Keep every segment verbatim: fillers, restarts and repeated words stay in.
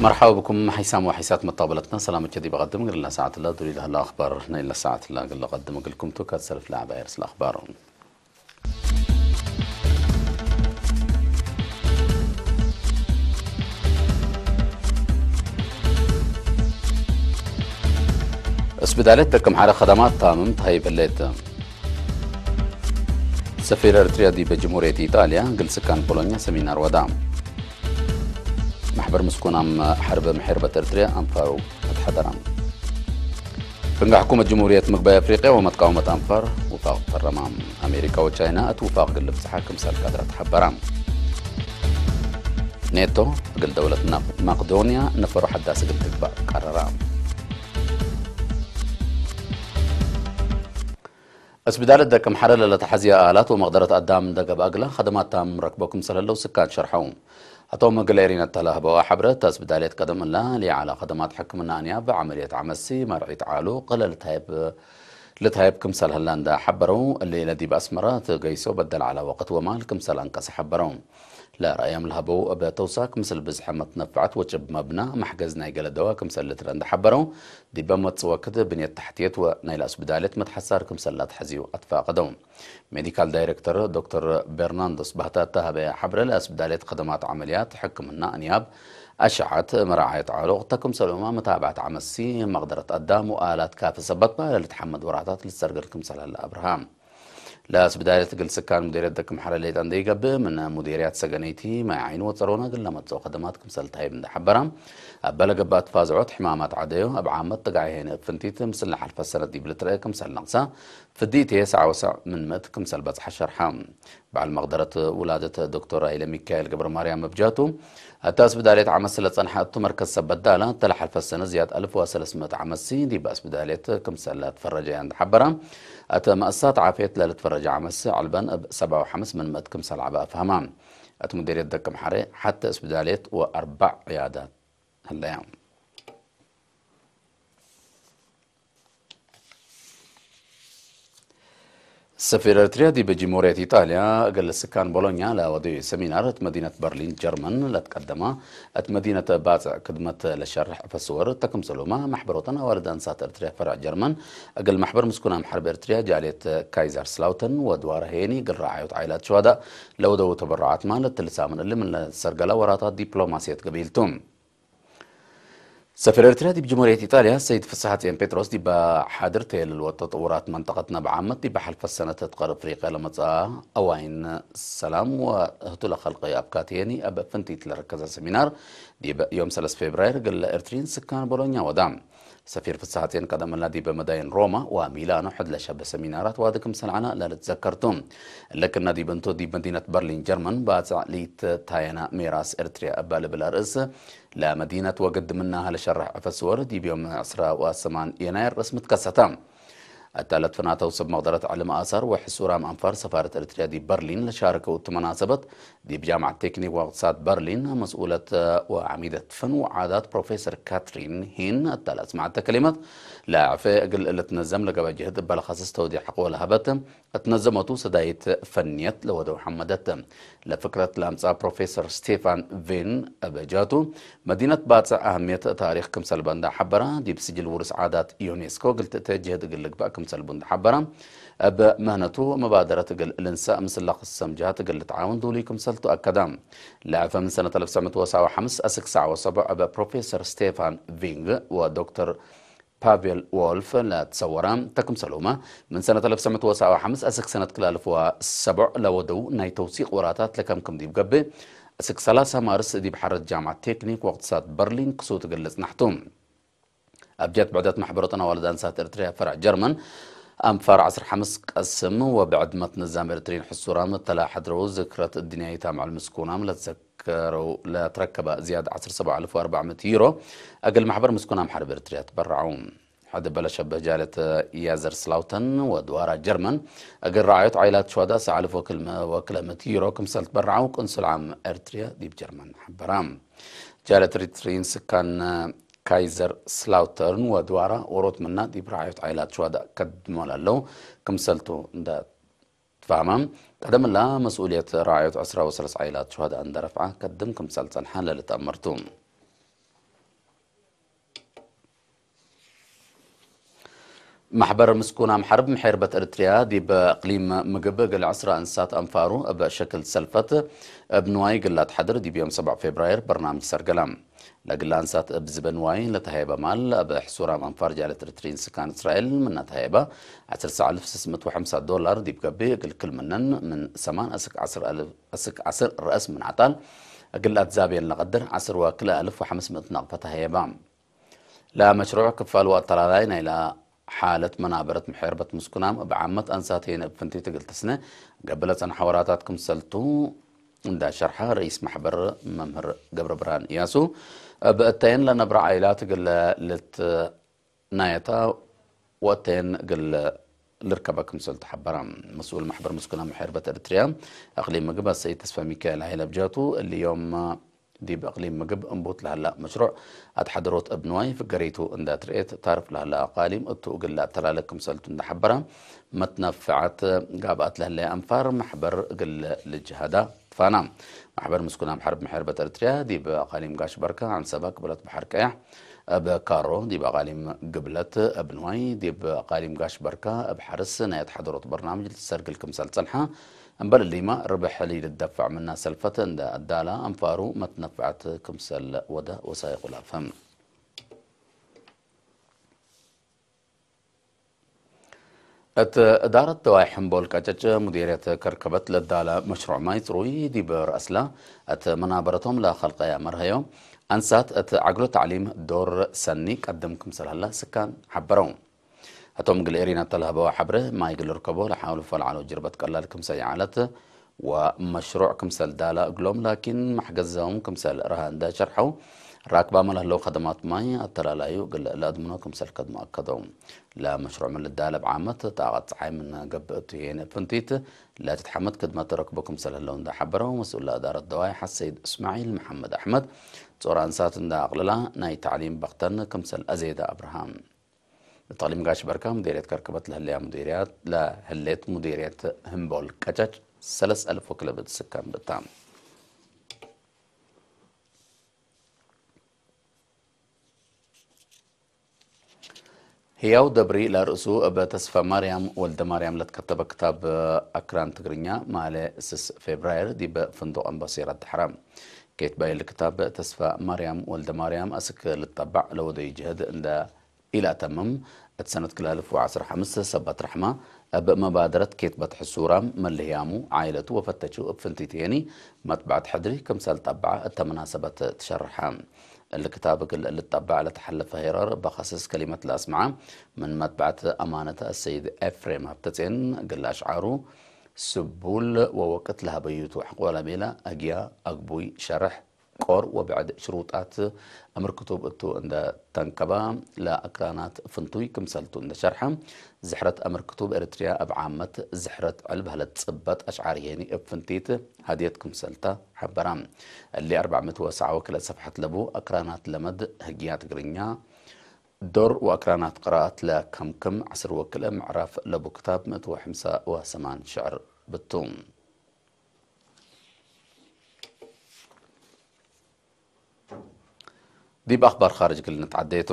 መርሐባ ብኩም ሐይሳም ወሐይሳት መጣበለትና፣ ሰላምቼ ዲብ አቀድም እግል ለሰዓት ለዱሪ ለህለ አኽባር ናይ ለሰዓት ለእግል ለቀድም እግልኩም ቱ። ከሰልፍ ለዐባይ ርእስ ለአኽባር። እስብዳሌት ደቅምሓረ ከደማት ታምም ተሀይብ ህሌት። ሰፊር ኤርትርያ ዲበ ጅምሁርየት ኢጣልያ እግል ስካን ቦሎኛ ሰሚናር ወዳ። መሕበር ምስኩናም ሐርብ ምሕርበት ኤርትርያ አንፋሩ አትሐደራ። ፍንጋ ሕኩመት ጅምሁርየት ምግባይ አፍሪቅያ ወመትቃወመት አንፋር ውፋቅ ፈረማ። አሜሪካ ወቻይና እት ውፋቅ እግል ልብጽሓ ክምሰል ቀድረት ሐበራ። ኔቶ እግል ደውለት መቅዶንያ ነፈሩ ሐዳስ እግል ትግባእ ቀረራ። እስብዳለት ደቅምሓረ ለለተሐዝየ አላት ወመቅደረት አዳም እንደ ገብአ እግለ ከደማት ታም ረክቦ ክምሰል ህለው ስካን ሸርሐው። ሐቶም እግል ኤሪነት ተለህበወ ሐብረት፣ እስብዳልየት ቀደም እላ ለይዐለ ከደማት ሕክምና አንያብ፣ ዐመልየት ዐመሲ፣ መርዒት ዐሉቅ ለልትሀየብ፣ ልትሀየብ ክምሰል ህለ እንደ ሐበረው፣ እሊ ለዲብ አስመረ ትገይሶ በደል ዐለ ወቅት ወማል ክምሰል አንቀሰ ሐበረው። ለረአዮም ለሀበው እብ ተውሳክ ምስል ብዝሐ መትነፈዐት ወጭብ መብና መሕገዝ ናይ ገሌ ደዋ ክምሰል ልትረአ እንደ ሐበረው፣ ዲበ መጽእ ወክድ ብንየት ተሕትየት ወናይለ እስብዳልየት መትሐሳር ክምሰል ለአትሐዝዩ አትፋቀደው። ሜዲካል ዳይሬክተር ዶክተር ቤርናንዶስ ባህታ እተ ሀበየ ሐብረ፣ ለእስብዳልየት ከደማት ዐመልያት፣ ሕክምና፣ እንያብ፣ አሸዐት፣ መራዓየት ዐሉቅ፣ ተ ክምሰልሁመ መታብዐት ዐመሲ፣ መቅደረት አዳም ወአላት ካፊ ሰበት በ ለልትሐመድ ወራታት ልትሰርገል ክምሰል ሀለ አብርሃ። ለእስብዳልየት እግል ስካን ሙዴርየት ደቅምሓረ ሌጠ እንዴ ኢገብእ፣ ምን ሙዴርያት ሰገነይቲ፣ ማይ ዓይን ወጸሮነ እግል ለመጽኦ ከደማት ክምሰል ተሀይብ እንዴ ሐበራ፣ እበ ለገብአት ፋዝዖት ሕማማት ዐደዮ፣ እብ ዓመት ጥጋዕ ሄነ እብ ፍንቲት ምስል ለሐልፈ ሰነት ዲብ ልትረአ ክምሰል ነቅሳ፣ ፍዲት ተሰዕ ወሰዕ ምን ምእት ክምሰል በጽሐ ሸርሐ። በዐል መቅደረት ውላደት ዶክተር ሀይለ ሚካኤል ገብረማርያም እብ ጀህቱ፣ እተ እስብዳልየት ዐመሲ ለጸንሐ እቱ መርከዝ ሰበት ዳላ፣ እተ ለሐልፈ ሰነት ዝያድ አልፍ ወሰለስ ምእት ዐመሲ ዲብ እስብዳልየት ክምሰል ለትፈረጀያ እንዴ ሐበራ፣ እት መአሰሳት ዓፍየት ለልትፈረጀ ዐመሲ ዐልበን እብ ሰብዓ ወሐምስ ምን ምእት ክምሰል ዐበ አፍሀማ። እት ሙዴርየት ደቅምሓረ ሐቴ እስብዳልየት ወአርበዕ ዕያዳት ህለያ። ሰፊር ኤርትርያ ዲብ ጅምሁርየት ኢጣልያ እግል ስካን ቦሎኛ ለወደዩ ሰሚናር እት መዲነት በርሊን ጀርመን ለትቀደመ፣ እት መዲነት ባጽዕ ክድመት ለሸርሕ ዕፈ ስወር እተ ክምሰልሁመ፣ መሕበር ወጠን አዋልድ አንሳት ኤርትርያ ፈርዕ ጀርመን እግል መሕበር ምስኩናም ሐርብ ኤርትርያ ጃልየት ካይዘርስላውተን ወድዋረ ሄኒ እግል ረዓዮት ዓኢላት ሹሀዳእ ለወደዉ ተበሩዓት ማለት ትልሳምን እሊ ምን ለሰርገለ ወራታት ዲፕሎማስየት ገቢል ቱ። ሰፊር ኤርትርያ ዲብ ጅምሁርየት ኢጣልያ ሰይድ ፍስሐጽዮን ጴጥሮስ ዲበ ሓድርተ ለልወጠ ተጠውራት መንጠቀትነ ብዓመት ዲበ ሐልፈት ሰነት እት ቀር አፍሪቅያ ለመጽአ አዋይን ሰላም ወህቱ ለከልቀዩ አብካት ሄኒ እብ ፍንቲት ለረከዘ ሰሚናር ዲብ ዮም ሰለስ ፌብራይር እግል ኤርትርዪን ስካን ቦሎኛ ወዳ። ሰፊር ፍስሐጽዮን ቀደም እላ ዲበ መዳይን ሮማ ወሚላኖ ሕድ ለሸበ ሰሚናራት ዋዲ ክምሰል ዐለ ለልትዘከር ቱ። እለ ክእነ ዲብ እንቱ ዲብ መዲነት በርሊን ጀርመን ባጽዕ ሊትታየነ ሜራስ ኤርትርያ እበ ልብል አርእስ ለመዲነት ወግድ ምናሀ ለሸርሕ ዕፈ ስወር ዲብ ዮም ዕስራ ወሰማን የናይር ርስ ምትከሰተ። እተ ለትፈናተው ሰብ መቅደረት ዕልም አሳር ወሕሱራም አንፋር ሰፋረት ኤርትርያ ዲብ በርሊን ለሻርከው እቱ መናሰበት፣ ዲብ ጃምዐት ቴክኒክ ወእቅትሳድ በርሊን መስኡለት ወዐሚደት ፈን ወዓዳት ፕሮፌሰር ካትሪን ሂን እተ ለአስመዐተ ከሊመት፣ ለዕፌ እግል ልትነዘም ለገብአ ጅህድ እበ ለከስስ ተውዲሕ አቅወ ለሀበት፣ እት ነዘመቱ ሰዳይት ፈንየት ለወደው ሐመደት። ለፍክረት ለአምጽአ ፕሮፌሰር ስቴፋን ቬን እብ ጀህቱ፣ መዲነት ባጽዕ አህምየት ታሪክ ክምሰል በ እንደ ሐበረ፣ ዲብ ስጅል ውርስ ዓዳት ዩኔስኮ እግል ትእተ ጅህድ እግል ልግበእ ክምሰል ቡ እንደ ሐበረ፣ እብ ምህነቱ መባደረት እግል ልንሰእ ምስል ለክሰም ጀሃት እግል ልትዓውን ዱሉይ ክምሰል ቱ አከደ። ለዐፈ ምን ሰነት አልፍ ወትሰዕ ምእት ወሰብዓ ወሐምስ አስክ ሰብዓ ወሰቡዕ እብ ፕሮፌሰር ስቴፋን ቪንግ ወዶክተር ፓቬል ዎልፍ ለትሰወረ ተ ክምሰልሁመ፣ ምን ሰነት አልፍ ወትሰዕ ምእት ወሰብዓ ወሐምስ አስክ ሰነት ክልኤ አልፍ ወሰቡዕ ለወደው ናይ ተውሲቅ ወራታት ለከምክም ዲብ ገብእ፣ አስክ ሰላሳ ማርስ ዲብ ሐረት ጃምዐት ቴክኒክ ወእቅትሳድ በርሊን ክሱት እግል ልጽናሕ ቱ። አብ ጀት ብዕደት መሕበር ወጠን አዋልድ አንሳት ኤርትርያ ፈርዕ ጀርመን፣ አንፋር ዐስር ሐምስ ቀስም ወብዕድመት ንዛም ኤርትርዪን ሕሱራም እተ ለሐድረው ዝክረት እድንያይት አምዕል ምስኩናም ለትዘክ ከረው ለትረከበ ዝያድ ዐስር ሰብዓ አልፍ ወአርበዕ ምእት ዩሮ እግል መሕበር ምስኩናም ሐርብ ኤርትርያ ትበረዐው። ሕድ በለ ሸብህ ጃለት ያዘር ስላውተን ወድዋራ ጀርመን፣ እግል ረዓዮት ዓይላት ሹሀዳእ ሰዓልፍ ወክል-፣ ወክለ ምእት ዩሮ ክምሰል ትበረዐው ቅንሱል ዓም ኤርትርየ ዲብ ጀርመን ሐበረ። ጃለት ኤሪትሪን ስካን ካይዘር ስላውተርን ወድዋራ ዎሮት ምና ዲብ ረዓዮት ዓይላት ሹሀዳእ ከድሞ ለህለው ክምሰልቱ እንደ ትፋህመ። ቀደም እላ መስኡልየት ረዓዮት ዕስራ ወሰለስ ዓይላት ሹሀዳእ እንደ ረፍዐ ከድም ክምሰል ጸንሐ ለልትአመር ቱ። መሕበር ምስኩናም ሐርብ ምሔርበት ኤርትርያ ዲብ እቅሊም ምግብ እግል ዕስራ እንስሳት አንፋሩ እብ ሸክል ሰልፈት እብ ንዋይ እግል ለአትሐድር ዲብ ዮም ሰብዕ ፌብራይር በርናምጅ ሰርገለ። ለእግል አንስሳት እብ ዝበ ንዋይ ለተሀየበ ማል እብ ሕሱራም አንፋር ጃለት ኤሪትሪን ስካን እስራኤል ምነ ተሀየበ ዐሰርተ አልፍ ስስ ምእት ወሐምሳ ዶላር ዲብ ገብእ እግል ክል ምነን ምን ሰማን አስክ ዐስር አልፍ አስክ ዐስር ረአስ ምን አጣል እግል አትዛብየን ለቀድር ዐስር ወክልኤ አልፍ ወሐምስ ምእት ነቅፈ ተሀየበ። ለመሽሩዕ ክፋል ወአተላላይ ናይለ ሓለት መናበረት ምሔርበት ምስኩናም እብ ዓመት አንሳት ሄነ እብ ፍንቲት እግል ትስነ ገብእ ለጸንሐ ወራታት ክምሰልቱ እንዳ ሸርሐ ረኢስ መሕበር መምህር ገብረብርሃን እያሱ፣ እብ እተየን ለነብረ ዓይላት እግል ልትናየታ ወእተየን እግል ልርከበ ክምሰልቱ ሐበረ። መስኡል መሕበር ምስኩናም ምሔርበት ኤርትርያ እቅሊም ምግብ አሰይድ ተስፋ ሚካኤል ሀይለ ብጀቱ፣ እሊ ዮም ዲብ እቅሊም ምግብ እምቡት ለሀላ መሽሩዕ አትሐድሮት እብ ንዋይ ፍገሪቱ እንደ ትርኤት ታርፍ ለሀላ አቃሊም እቱ እግል ለአተላለ ክምሰልቱ እንደ ሐበረ፣ መትነፈዐት ጋብአት ለህለየ አንፋር መሕበር እግል ልጅሀዳ ትፋና። መሕበር ምስኩናም ሐርብ ምሔርበት ኤርትርያ ዲብ አቃሊም ጋሽ በርካ፣ ዐንሰበ፣ ቅብለት በሐር ቀያሕ፣ እብ ካሮ፣ ዲብ አቃሊም ግብለት፣ እብ ንዋይ፣ ዲብ አቃሊም ጋሽ በርካ፣ እብ ሐርስ ናይ አትሐድሮት በርናምጅ ልትሰርግል ክምሰል ጸንሐ፣ እምበል እሊመ፣ ርብሕ ሊልደፈዕ ምና ሰልፈት እንደ አዳላ አንፋሩ መትነፈዐት ክምሰል ወደ ወሳይቁ ለአፍህም። እት እዳረት ደዋይ ሕምቦል ቀጨጭ ሙዲርየት ከርከበት ለዳለ መሽሩዕ ማይ ጽሩይ ዲብ ረአስለ እት መናበረቶም ለከልቀየ መርሀዮ አንሳት እት ዐግሎ ተዕሊም ዶር ሰኒ ቀድም ክምሰል ሀለ ስካን ሐበረው። ህቶም እግል ኤሪና ተልሀበወ ሐብሬ፣ ማይ እግል ልርከቦ ለሐውልፎ ለዐለው ጅርበት ቀላል ክምሰል ይዐለት ወመሽሩዕ ክምሰል ዳለ እግሎም፣ ላኪን መሕገዘዎም ክምሰል ረሀ እንደ ሸርሐው፣ ራክባመ ለህለው ከደማት ማይ አተላላዩ እግል ለአድምኖ ክምሰል ከድሞ አከደው። ለመሽሩዕ ምን ልዳለ እብ ዓመት ጣቀት ጸሓይ ምን ገብእ እቱ ሄነ ፍንቲት ለትትሐመድ ክድመት ረክቦ ክምሰል ህለው እንደ ሐበረው፣ መስኡል ለእዳረት ደዋይ ሐሰይድ እስማዒል መሐመድ አሕመድ፣ ጾር አንሳት እንደ አቅልላ ናይ ተዕሊም በክተን ክምሰል አዜደ አብርሃም። እት እቅሊም ጋሽ በርካ ሙዲርየት ከርከበት ለህለያ ሙዲርያት፣ ለህሌት ሙዲርየት ህምቦል ቀጨጭ ሰለስ አልፍ ወክለ ብእት ስካን ብታ። ህያው ደብሪ ለርእሱ እብ ተስፋ ማርያም ወልደ ማርያም ለትከተበ ክታብ አክራን ትግርኛ ማሌ ስስ ፌብራይር ዲብ ፍንዱቅ አምባሴራ ደሐረ። ኬትባይ እሊ ክታብ ተስፋ ማርያም ወልደ ማርያም አስክ ልትጠባዕ ለወደዩ ጅህድ እንደ ኢለአተምም፣ እት ሰነት ክልኤ አልፍ ወዐስር ሐምስ ሰባት ረሕመ እብ መባደረት ኬትበት ሕሱራም መልህያሙ፣ ዓኢለቱ ወፈተቹ እብ ፍንቲት ሄኒ መጥበዐት ሕድሪ ክምሰል ጠበዐ እተ መናሰበት ትሸርሐ። እሊ ክታብ እግል ልትጠበዕ ለተሐለፈ ሄረር በከስስ ከሊመት ለአስመዐ ምን መጥበዐት አማነት አሰይድ ኤፍሬም ሀብተጼን እግል አሽዓሩ ስቡል ወወቅት ለሀበዩቱ ሕቆ ለቤለ አግያ አግቡይ ሸርሕ ቆር ወብዕድ ሽሩጣት አምር ክቱብ እቱ እንደ ተንከበ፣ ለአክራናት ፍንቱይ ክምሰልቱ እንደ ሸርሐ፣ ዝሕረት አምር ክቱብ ኤረትርያ እብ ዓመት ዝሕረት ዕልብ ሀለት ጽበጥ አሽዓር ሄኒ እብ ፍንቲት ሀድየት ክምሰልተ ሐበረ። እሊ አርበዕ ምእት ወሰዓ ወክልኤ ሰፍሐት ለቡ አክራናት ለመድ ህግያ ትግርኛ ዶር ወአክራናት ቅራአት ለከምክም ዐስር ወክልኤ ምዕራፍ ለቡ ክታብ ምእት ወሐምሳ ወሰማን ሽዕር ብቱ። ዲብ አኽባር ኻርጅ እግል ንትዓደየቱ።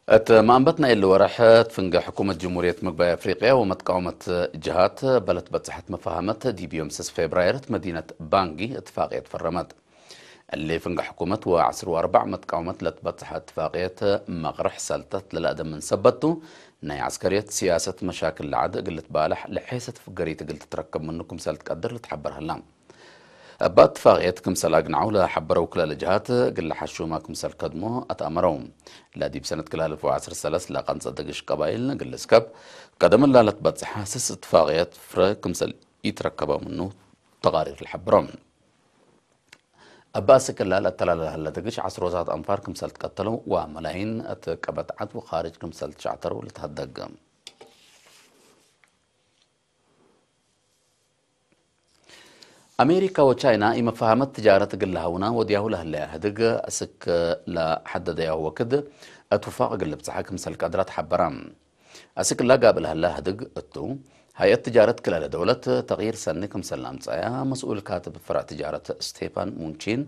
እት መአንበት ናይ እሊ ወርሕ፣ እት ፍንጌ ሕኩመት ጅሙርየት ምግባይ አፍሪቅያ ወመትቃውመት ጅሃት በለትበጽሐት መፋሀመት፣ ዲብ ዮም ስስ ፌብራይር እት መዲነት ባንጊ እትፋቅየት ፈረመት። እሊ ፍንጌ ሕኩመት ወዐስር ወአርበዕ መትቃውመት ለትበጽሐ እትፋቅየት መቅርሕ ሰልጠት ለለአደምን ሰበት ቱ፣ ናይ ዐስከርየት ሲያሰት መሻክል ለዐድ እግል ልትባለሕ ለሔሰት ፍገሪት እግል ትትረከብ ምኑ ክምሰል ትቀድር ልትሐበር ሀላ። እበ እትፋቅየት ክምሰል አግነዐው ለሐበረው ክለ ለጀሃት፣ እግል ለሐሹመ ክምሰል ከድሞ አትአመረው። ለዲብ ሰነት ክልኤ አልፍ ወዐስር ሰለስ ለቀንጸ ደግሽ ቀባይል እግል ልስከብ፣ ቀደም እላ ለትበጽሐ ስስ እትፋቅየት ፍረ ክምሰል ኢትረከበ ምኑ ተቃሪር ለሐበረው። እበ አስክ እላ ለአተላለ ለሀለ ደግሽ ዐስሮታት አንፋር ክምሰል ትቀተለው ወመላይን እት ቀበት ዐድ ወካርጅ ክምሰል ትሸዕተረው ልትሀደግ። አሜሪካ ወቻይና ኢመፋሀመት ትጃረት እግል ለሀውና ወድያሁ ለህለያ ህድግ አስክ ለሐደደያሁ ወክድ እት ውፋቅ እግል ልብጽሐ ክምሰል ቀድረት ሐበራ። አስክ እላ ጋብእ ለሀለ ህድግ እቱ፣ ሀይአት ትጃረት ክልኤ ደውለት ተቅይር ሰኒ ክምሰል ለአምጸአያ መስኡል ካትብ ፍረዕ ትጃረት ስቴፋን ሙንቺን፣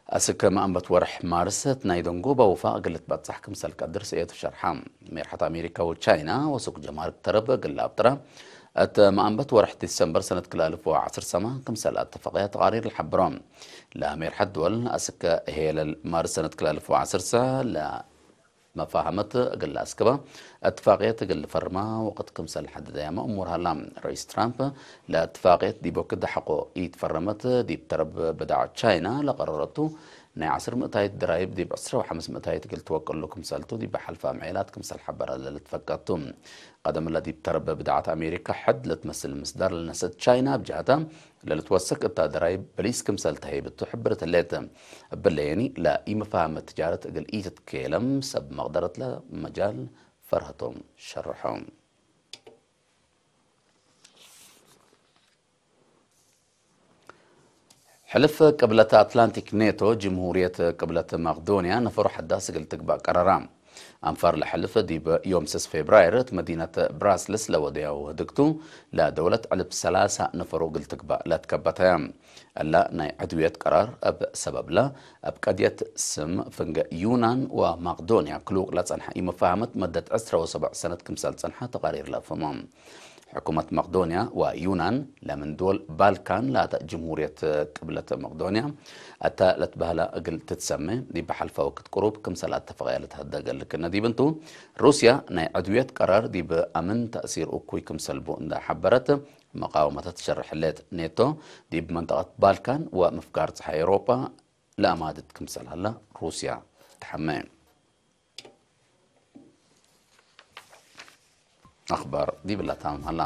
አስክ መአንበት ወርሕ ማርስ ናይ ደንጎበ ውፋቅ እግል ልትበጸሕ ክምሰል ቀድር ሰእየቱ ሸርሐ። ሜርሐት አሜሪካ ወቻይና ወሱቅ ጀማርክ ተረብ እግል ለአብጥረ፣ እት መአንበት ወርሕ ዲሰምበር ሰነት ክልኤ አልፍ ወዐስር ሰመ ክምሰል አተፈቅየ ተቃሪር ለሐብሮ። ለሜርሐት ድወል አስክ ሄለል ማርስ ሰነት ክልኤ አልፍ ወዐስር ሰ ለ መፋሀመት እግል ለአስክበ እትፋቅየት እግል ልፈርማ ወቅት ክምሰል ሐደደያመ እሙር ሀላ። ርኢስ ትራምፕ ለእትፋቅየት ዲብ ወክድ ሐቆ ኢትፈረመት ዲብ ተረብ ብዳዕ ቻይና ለቀረረቱ ናይ ዐስር ምእታይት ድራይብ ዲብ ዕስራ ወሐምስ ምእታይት እግል ትወቅሉ ክምሰልቱ ዲብ ሐልፈ አምዔላት ክምሰል ሐበረ ለልትፈቀድቱ። ቀደም እለ ዲብ ተረብ ብዳዓት አሜሪካ ሕድ ለትመስል ምስዳር ለነሰት ቻይና እብ ጀሀታ ለልትወሰክ እታ ደራይብ በሊስ ክምሰል ተሀይብ እቱ ሕብርት ህሌት። እብለየኒ ለኢመፋህመት ትጃረት እግል ኢትትኬለም ሰብ መቅደረት ለመጃል ፈርሀቶም ሸርሖም። ሕልፍ ቅብለት አትላንቲክ ኔቶ፣ ጅምሁርየት ቅብለት መቅዶንያ ነፈሩ ሐዳስ እግል ትግባእ ቀረራ። አንፋር ለሐልፍ ዲብ ዮም ስስ ፌብራይር እት መዲነት ብራስልስ ለወደያው ህድግቱ፣ ለደውለት ዕልብ ሰላሳ ነፈሩ እግል ትግባእ ለትከበተያ። እላ ናይ ዕድውየት ቀራር እብ ሰበብለ፣ እብ ቀድየት ስም ፍንገ ዩናን ወመቅዶንያ ክሉቅ ለጸንሐ ኢመፋህመት መደት ዕስረ ወሰብዕ ሰነት ክምሰል ጸንሐ ተቃሪር ለአፍህሞ። ሕኩመት መቅዶንያ ወዩናን ለምን ድወል ባልካን ላተ ጅምሁርየት ቅብለት መቅዶንያ እተ ለትበህለ እግል ትትሰሜ፣ ዲብ ሐልፈ ወክድ ቅሩብ ክምሰል አተፈቀየ ለተሀደገ ልክነ ዲብ እንቱ፣ ሩስያ ናይ ዕድውየት ቀራር ዲብ አምን ተእሲር እኩይ ክምሰል ቡ እንደ ሐበረት፣ መቃወመተ ትሸርሕ ህሌት። ኔቶ ዲብ መንጠቀት ባልካን ወምፍጋር ጸሓይ ኤውሮጳ ለአማድድ ክምሰል ሀለ ሩስያ ተሐመ። አኽባር ዲብላ ታምም ሀላ።